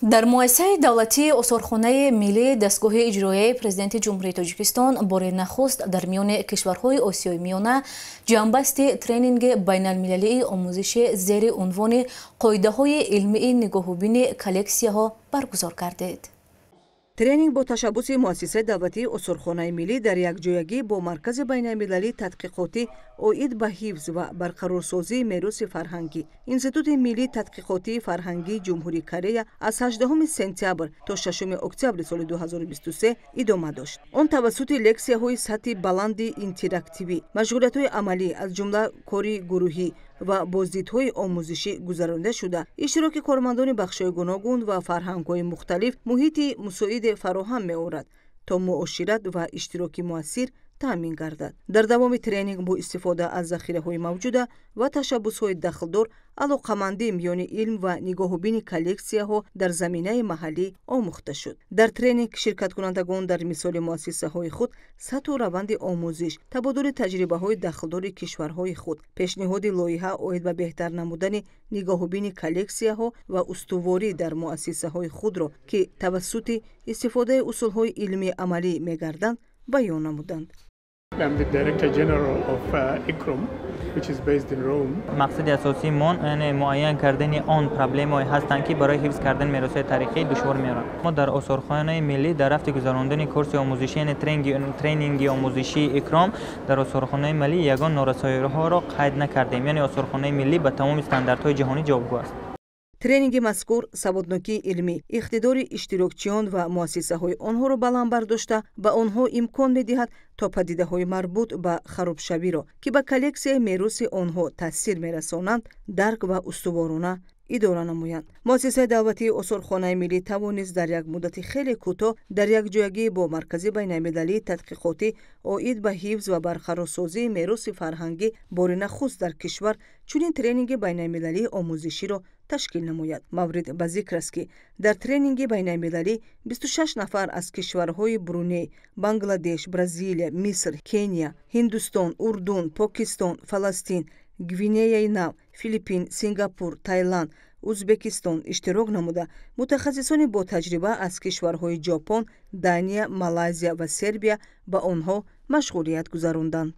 Дар муассисаи давлатии Осорхонаи миллии дастгоҳи иҷроияи Президенти Ҷумҳурии Тоҷикистон бори нахуст дар миёни кишварҳои Осиёи Миёна ҷамъбасти тренинги байналмилалии омӯзишӣ зери унвони «Қоидаҳои илмии нигоҳубини коллексияҳо» баргузор гардид. Тренинг бо ташаббуси муассисаи давлатии Осорхонаи миллӣ дар якҷоягӣ бо Маркази байналмилалии тадқиқотӣ оид ба ҳифз ва барқарорсозии мероси фарҳангӣ, Институти миллии тадқиқотии фарҳангии Ҷумҳурии Корея аз 18 сентябр то 6 октябри соли 2023 идома дошт. Он тавассути лексияҳои сатҳи баланди интерактивӣ, машғулиятҳои амалӣ, аз ҷумла кори гурӯҳӣ ва боздидҳои омӯзишӣ гузаронида шуда, иштироки кормандони бахшҳои гуногун ва фарҳангҳои мухталиф муҳити мусоиде фароҳам меорад, то муошират ва иштироки муассир таъмин гардад. Дар давоми тренинг бо истифода аз захираҳои мавҷуда ва ташаббусҳои дахлдор алоқамандӣ миёни илм ва нигоҳубини коллексияҳо дар заминаи маҳаллӣ омӯхта шуд. Дар тренинг ширкаткунандагон дар мисоли муассисаҳои худ сатҳу раванди омӯзиш, табодули таҷрибаҳои дахлдори кишварҳои худ, пешниҳоди лоиҳа оид ба беҳтар намудани нигоҳубини коллексияҳо ва устуворӣ дар муассисаҳои худро, ки тавассути истифодаи усулҳои илмии амалӣ мегарданд, баён намуданд. I'm the Director General of ICCROM, which is based in Rome. Мақсади асосии мо, яъне муайян кардани он проблемаҳое ҳастанд, ки барои ҳифз кардани меросҳои таърихӣ душвор меоранд. Мо дар Осорхонаи миллӣ дар рафти гузарондани курси омӯзишӣ, яъне тренинги омӯзишии Икром, дар Осорхонаи миллӣ ягон норасоиҳоро қайд накардем, яъне Осорхонаи миллӣ ба тамоми стандартҳои ҷаҳонӣ ҷавобгӯ аст. Тренинги мазкур саводнокии илмӣ, иқтидори иштирокчиён ва муассисаҳои онҳоро баланд бардошта, ба онҳо имкон медиҳад, то падидаҳои марбут ба харобшавиро, ки ба коллексияи мероси онҳо таъсир мерасонанд, дарк ва устуворона идора намоянд. Муассисаи давлатии Осорхонаи миллӣ тавонист дар як муддати хеле кӯтоҳ дар якҷоягӣ бо Маркази байналмилалии тадқиқотӣ оид ба ҳифз ва барқарорсозии мероси фарҳангӣ бори нахуст дар кишвар чунин тренинги байналмилалии омӯзиширо ташкил намояд. Маврид ба зикр аст, ки дар тренинги байналмилалӣ 26 нафар аз кишварҳои Бруней, Бангладеш, Бразилия, Миср, Кения, Ҳиндустон, Урдун, Покистон, Фаластин, Гвинеяи Нав, Филиппин, Сингапур, Тайланд, Узбекистон иштирок намуда, мутахассисони ботаҷриба аз кишварҳои Ҷопон, Дания, Малайзия ва Сербия ба онҳо машғулият гузаронданд.